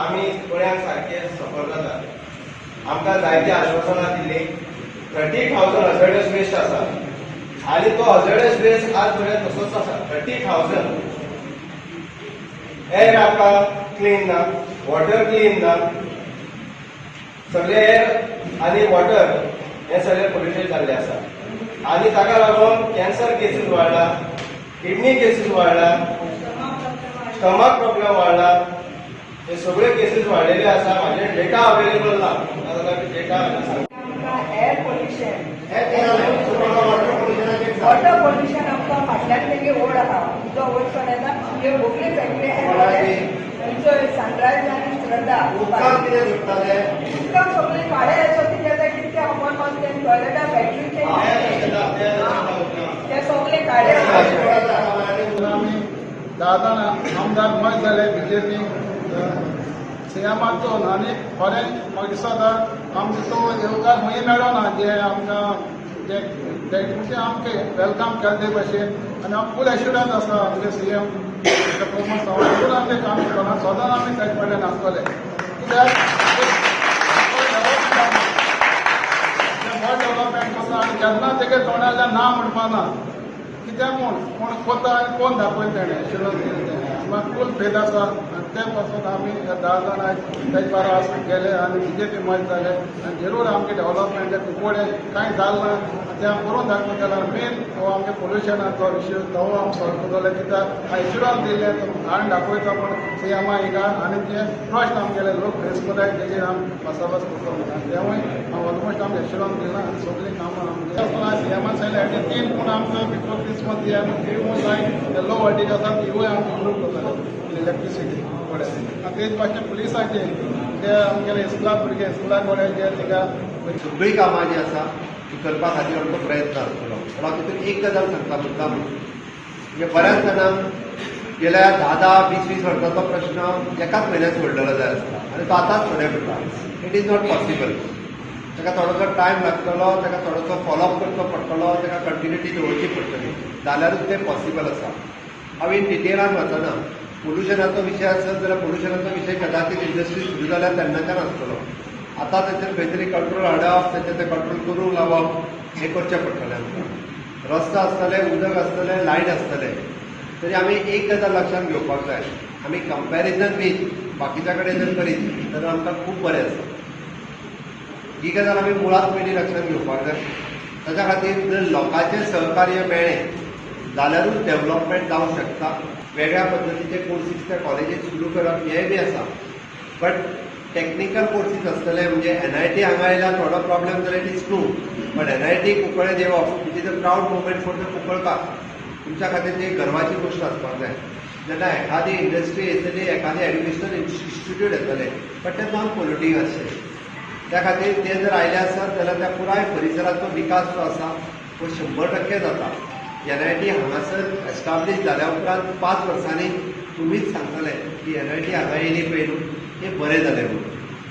आमी गोंयांक सारके सफर जातात. आमकां जायती आश्वासनां दिल्ली. 30,000 हजर्डस वेस्ट आसा आनी तो हजर्डस वेस्ट आज पर्यंत तसोच आसा. 30,000. एअर आमकां क्लीन ना, वॉटर क्लीन ना. सगळे एअर आनी वॉटर हे सगळे पोल्युटेड जाल्ले आसा आनी ताका लागून कॅन्सर केसीस वाडला, किडनी केसीस वाडला, स्टमक प्रॉब्लेम वाडला. हे सगळे केसीस वाडलेले आसा. माझे डेटा अवेलेबल ना, डेटा सांग. आमकां एअर पोल्युशन, वॉटर पोल्युशन आमकां फाटल्यान तेगे ओड आहा. उदक वचून येता, ह्यो व्हडली फॅक्टरी थंयचो सनरायज आनी श्रद्धा. उदकांत कितें सुट्टालें? उदकां सगळीं काळे येसो कितें जाता, कितके आपण ते टॉयलेटा फॅक्टरीचे ते सगळे काळे. आमी 10 जाण आमदार मत जाले बीजेपी सीएमाचो आनी खरें म्हाका दिसता आमकां तो येवकार खंय मेळना जे आमकां जे जे आमकां welcome केले ते भशेन. आनी हांव फूल एश्युरन्स आसा, आमचे सीएम प्रमोद सावंत फूल आमचें काम करतना सदांच आमी ताचे फाटल्यान आसतले, कित्याक बरें डेव्हलपमेंट करता आनी केन्ना तेगे तोंडांतल्यान ना म्हणपा ना. कित्याक म्हूण कोण कोता आनी कोण दाखयता, तेणें एश्युरन्स दिलें तेणें. आमकां फूल फेद आसा आनी ते पासून आमी 10 जाण आयज तेज बारा गेले आनी बीजेपी मत जाले आनी जरूर आमगे डेव्हलपमेंट कुंकळे कांय जालें ना तें आमी करून दाखयतले. मेन हो आमगे पोल्युशनाचो इश्यू, तो आमी सॉल्व करतले, कित्याक एश्युरन्स दिल्लें तो हाडून दाखयता. पण सीएमा हिंगा आनी ते प्रश्न आमगेले लोक फेस करताय, तेजेर आमी भासाभास करतो म्हणून आनी तेवूय ऑलमोस्ट आमकां एश्युरन्स दिलां आनी सगळीं कामां आमगे सीएमान सांगलें. तीन पूण आमकां बिफोर क्रिसमस दी आनी three more line low voltage आसा, तिवूय आमकां इम्प्रूव करतले इलेक्ट्रिसिटी फुडें. आनी तेच भाशेन पुलिसाचे ते आमगेले इस्कुला भुरगे इस्कुला कडेन जे तिका सगळीं कामां जी आसा ती करपा खातीर आमचो प्रयत्न आसतलो. पूण हांव तितून एक गजाल सांगता मुद्दाम, म्हणजे बऱ्याच जाणांक गेल्या 10 10 20 20 वर्साचो प्रश्न एकाच म्हयन्यात सोडलेलो जाय आसता आनी तो आतांच सोडय पडटा. It is not possible. ताका थोडोसो टायम लागतलो, ताका थोडोसो फॉलोअप करचो पडटलो, ताका कंटिन्युटी दवरची पडटली, जाल्यारूच तें पॉसिबल आसा. हांव इन डिटेलान वचना. पोल्युशनाचो विशय आसत जाल्यार पोल्युशनाचो विशय कदाचित इंडस्ट्री सुरू जाल्यार तेन्नाच्यान आसतलो. आतां ताचेर खंय तरी कंट्रोल हाडप, ताचेर ते कंट्रोल करूंक लावप, हें करचें पडटलें आमकां. रस्ते आसतले, उदक आसतलें, लायट आसतले, तरी आमी एक गजाल लक्षांत घेवपाक जाय, आमी कंपॅरिजन वीथ बाकीच्या कडेन जर करीत जाल्यार आमकां खूब बरें आसा. ही गजाल आमी मुळात पयलीं लक्षांत घेवपाक जाय. ताच्या खातीर जर लोकांचें सहकार्य मेळ्ळें जाल्यारूच डेव्हलपमेंट जावंक शकता. वेगळ्या पद्दतीचे कोर्सीस त्या कॉलेजीत सुरू करप हेंय बी आसा, बट टॅक्निकल कोर्सीस आसतले. म्हणजे एनआयटी हांगा आयल्यार थोडो प्रॉब्लेम जाल्यार it is true, but NIT Cuncolim येवप, it is a proud moment for the Kunkalkar. तुमच्या खातीर ती गर्वाची गोश्ट आसपाक जाय. जेन्ना एखादी इंडस्ट्री येतली, एखादी एड्युकेशनल इन्स्टिट्यूट येतले, बट ते नॉन पोल्युटींग आसचे. त्या खातीर ते जर आयले आसत जाल्यार त्या पुराय परिसराचो विकास जो आसा तो 100% जाता. एनआयटी हांगासर एस्टाब्लीश जाल्या उपरांत 5 वर्सांनी तुमीच सांगतले की एनआयटी हांगा येयली पळय न्हू, हें बरें जालें म्हणून.